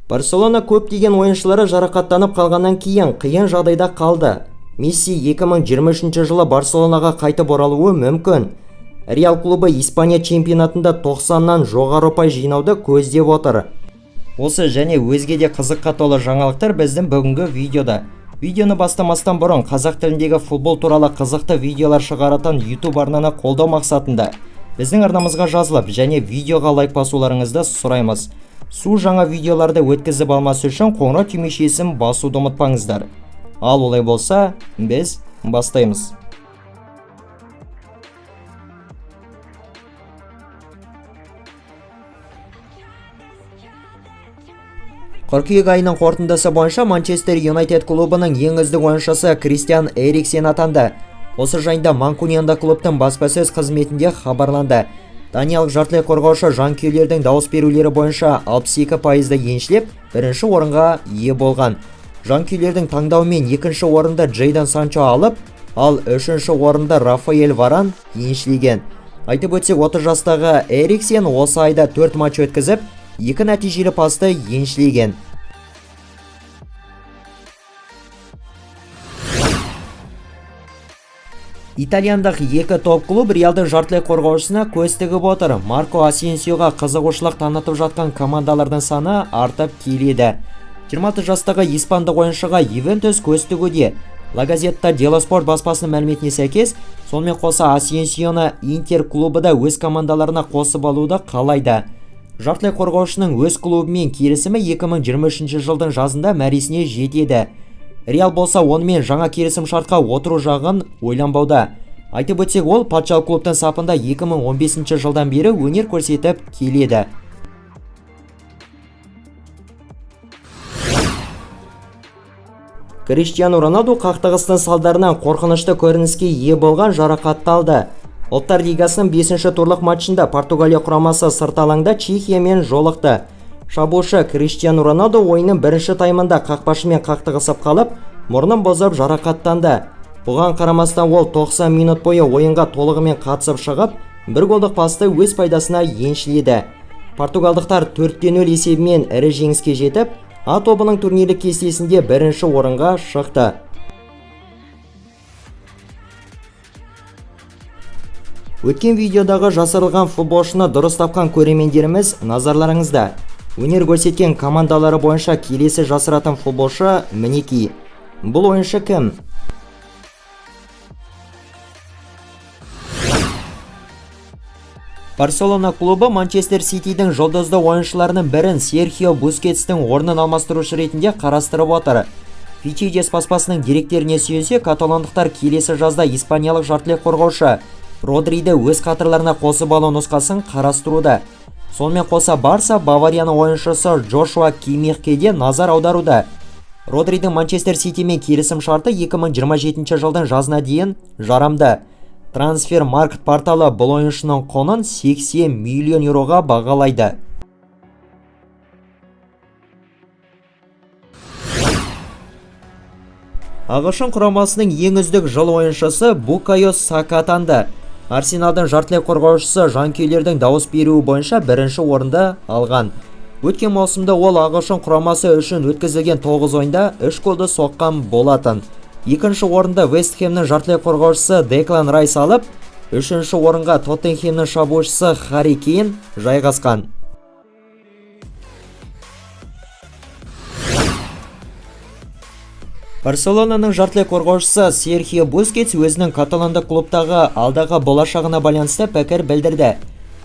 Барселона көптеген ойыншылары жарақаттанып қалғаннан кейін қиын жағдайда қалды. Месси 2023 жылы Барселонаға қайтып оралуы мүмкін. Реал клубы Испания чемпионатында 90-нан жоғары ұпай жинауды көздеп отыр. Осы және өзге де қызыққа толы жаңалықтар біздің бүгінгі видеода. Видеоны бастамастан бұрын қазақ тіліндегі футбол туралы қызықты видеолар шығаратын YouTube арнаны қолдау мақсатында біздің арнамызға жазылып және видеоға лайк басуларыңызды сұраймыз. Су жаңа видеоларды өткізіп алмас үшін қоңырау түймешесін басуды ұмытпаңыздар. Ал олай болса, біз бастаймыз. Қыркүйек айының қорытындысы бойынша Манчестер Юнайтед клубының ең үздік ойыншысы Кристиан Эриксен атанды. Осы жайында манкуниандық клубтың баспасөз қызметінде хабарланды. Даниялық жартылай қорғаушы жанкүйерлердің дауыс берулері бойынша 62%-ды еншілеп, бірінші орынға ие болған. Жанкүйерлердің таңдауымен екінші орынды Джейдон Санчо алып, ал үшінші орынды Рафаэль Варан еншілеген. Айтып өтсек, 30 жастағы Эриксен осы айда 4 матч өткізіп, 2 нәтижелі пасты еншілеген. Итальяндық екі топ клуб Реалдың жартылай қорғаушысына көз тігіп отыр. Марко Асенсиоға қызығушылық танытып жатқан командалардың саны артып келеді. 26 жастағы испандық ойыншыға Ювентус көз тігуде. La Gazzetta dello Sport баспасының мәліметіне сәйкес, сонымен қоса Асенсионы Интер клубы да өз командаларына қосып алуды қалайды. Жартылай қорғаушының өз клубымен келісімі 2023 жылдың жазында мәресіне жетеді. Реал болса онымен жаңа келісім шартқа отыру жағын ойланбауда. Айтып өтсек, ол патшалық клубтың сапында 2015 жылдан бері өнер көрсетіп келеді. Криштиану Роналду қақтығыстың салдарынан қорқынышты көрініске ие болған жарақатталды. Ұлттар лигасының 5-ші турлық матчында Португалия құрамасы сырт алаңда Чехиямен жолықты. Шабуылшы Криштиану Роналду ойынның бірінші таймында қақпашымен қақтығысып қалып, мұрнын бұзып жарақаттанды. Бұған қарамастан ол 90 минут бойы ойынға толығымен қатысып шығып, бір голдық пасты өз пайдасына еншіледі. Португалдықтар 4-0 есебімен ірі жеңіске жетіп, А тобының турнирлік кестесінде бірінші орынға шықты. Өткен видеодағы жасырылған футболшыны дұрыс тапқан көрермендеріміз назарларыңызда. Өнер көрсеткен командалары бойынша келесі жасыратын футболшы мінекей. Бұл ойыншы кім? Барселона клубы Манчестер Ситидің жұлдызды ойыншыларының бірін Серхио Бускетстің орнын алмастырушы ретінде қарастырып отыр. Фичидес баспасының деректеріне сүйенсе, каталондықтар келесі жазда испаниялық жартылай қорғаушы Родриді өз қатарларына қосып алу нұсқасын қарастыруда. Сонымен қоса Барса Баварияның ойыншысы Джошуа Киммихке де назар аударуда. Родридің Манчестер Ситимен келісім шарты 2027 жылдың жазына дейін жарамды. Трансфер маркет порталы бұл ойыншының құнын 80 миллион еуроға бағалайды. Ағылшын құрамасының ең үздік жыл ойыншысы Букайо Сака атанды. Арсеналдың жартылай қорғаушысы жанкүйерлердің дауыс беруі бойынша бірінші орынды алған. Өткен маусымда ол ағылшын құрамасы үшін өткізілген 9 ойында 3 голды соққан болатын. Екінші орында Вест Хэмнің жартылай қорғаушысы Деклан Райс алып, үшінші орынға Тоттенхэмнің шабуылшысы Харри Кейн жайғасқан. Барселонаның жартылай қорғаушысы Серхио Бускетс өзінің каталондық клубтағы алдағы болашағына байланысты пікір білдірді.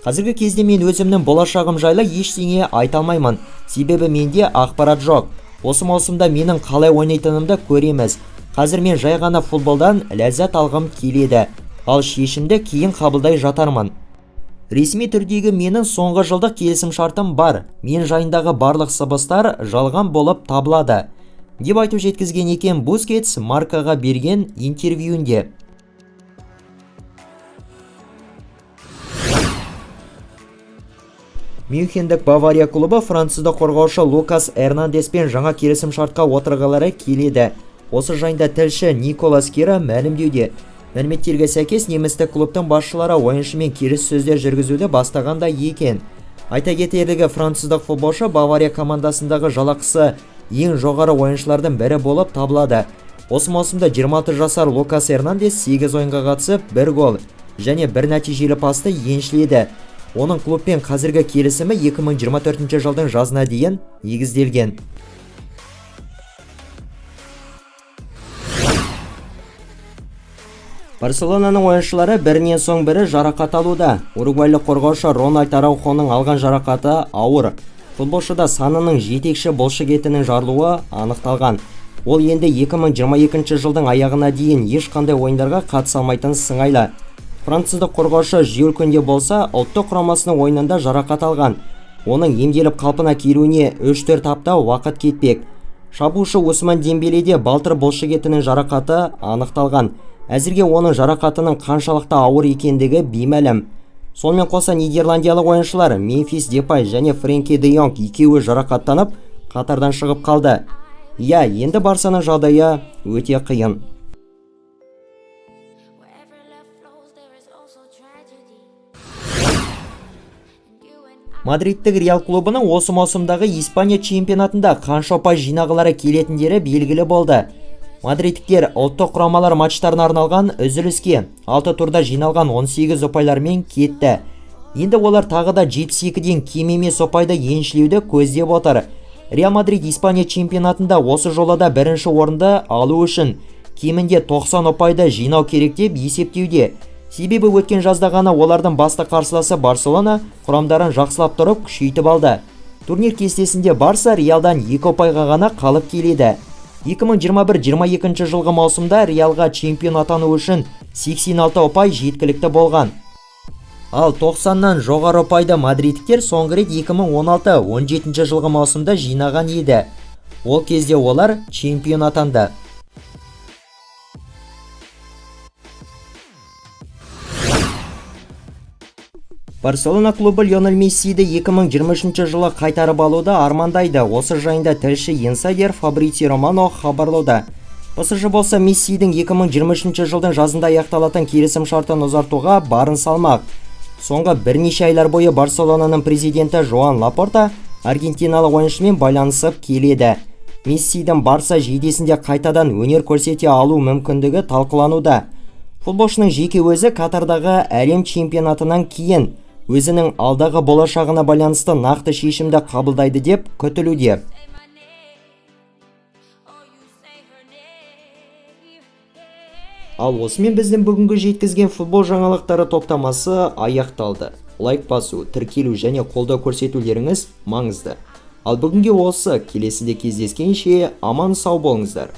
Қазіргі кезде мен өзімнің болашағым жайлы ештеңе айта алмаймын, себебі менде ақпарат жоқ. Осы маусымда менің қалай ойнайтынымды көреміз. Қазір мен жай ғана футболдан ләззат алғым келеді, ал шешімді кейін қабылдай жатармын. Ресми түрдегі менің соңғы жылдық келісімшартым бар. Мен жайындағы барлық сыбыстар жалған болып табылады, деп айтып жеткізген екен Бускетс Маркаға берген интервьюінде. Мюнхендік Бавария клубы француздық қорғаушы Лукас Эрнандеспен жаңа келісімшартқа отырғылары келеді. Осы жайында тілші Николас Кира мәлімдеуде. Мәліметтерге сәйкес, немістік клубтың басшылары ойыншымен келіссөздер жүргізуді бастағанда екен. Айта кетерлігі, француздық футболшы Бавария командасындағы жалақысы ең жоғары ойыншылардың бірі болып табылады. Осы маусымда 26 жасар Лукас Эрнандес 8 ойынға қатысып, 1 гол және 1 нәтижелі пасты еншіледі. Оның клубпен қазіргі келісімі 2024 жылдың жазына дейін негізделген. Барселонаның ойыншылары бірінен соң бірі жарақат алуда. Уругвайлық қорғаушы Рональд Араухоның алған жарақаты ауыр. Футболшыда санының жетекші бұлшық етінің жарылуы анықталған. Ол енді 2022 жылдың аяғына дейін ешқандай ойындарға қатыса алмайтын сыңайлы. Француздық қорғаушы Жюль Кунде болса, ұлттық құрамасының ойынында жарақат алған. Оның емделіп қалпына келуіне 3-4 апта уақыт кетпек. Шабуылшы Осман Дембеледе балтыр бұлшық етінің жарақаты анықталған. Әзірге оның жарақатының қаншалықты ауыр екендігі беймәлім. Сонымен қоса нидерландиялық ойыншылар Мемфис Депай және Френки де Йонг екеуі жарақаттанып, қатардан шығып қалды. Иә, енді Барсаның жағдайы өте қиын. Wherever love flows, there is also tragedy. And you and I. Мадридтік Реал клубының осы маусымдағы Испания чемпионатында қанша ұпай жинағылары келетіндері белгілі болды. Мадридтіктер ұлттық құрамалар матчтарына арналған үзіліске 6 турда жиналған 18 ұпайлармен кетті. Енді олар тағы да 72-ден кем емес ұпайды еншілеуді көздеп отыр. Реал Мадрид Испания чемпионатында осы жолы да бірінші орынды алу үшін кемінде 90 ұпайды жинау керек деп есептеуде. Себебі өткен жазда ғана олардың басты қарсыласы Барселона құрамдарын жақсылап тұрып күшейтіп алды. Турнир кестесінде Барса Реалдан 2 ұпайға ғана қалып келеді. 2021-22 жылғы маусымда Реалға чемпион атану үшін 86 ұпай жеткілікті болған. Ал 90-нан жоғары ұпайды мадридтіктер соңғы рет 2016-17 жылғы маусымда жинаған еді. Ол кезде олар чемпион атанды. Барселона клубы Лионель Мессиді 2023 жылы қайтарып алуды армандайды. Осы жайында тілші инсайдер Фабрицио Романо хабарлауда. ПСЖ болса Мессидің 2023 жылдың жазында аяқталатын келісім шартын ұзартуға барын салмақ. Соңғы бірнеше айлар бойы Барселонаның президенті Жоан Лапорта аргентиналық ойыншымен байланысып келеді. Мессидің Барса жейдесінде қайтадан өнер көрсете алу мүмкіндігі талқылануда. Футболшының жеке өзі Катардағы әлем чемпионатынан кейін өзінің алдағы болашағына байланысты нақты шешімді қабылдайды деп күтілуде. Say my name. Oh, you say her name. Yeah. Ал осымен біздің бүгінгі жеткізген футбол жаңалықтары топтамасы аяқталды. Лайк басу, тіркелу және қолдау көрсетулеріңіз маңызды. Ал бүгінге осы, келесіде кездескенше аман сау болыңыздар.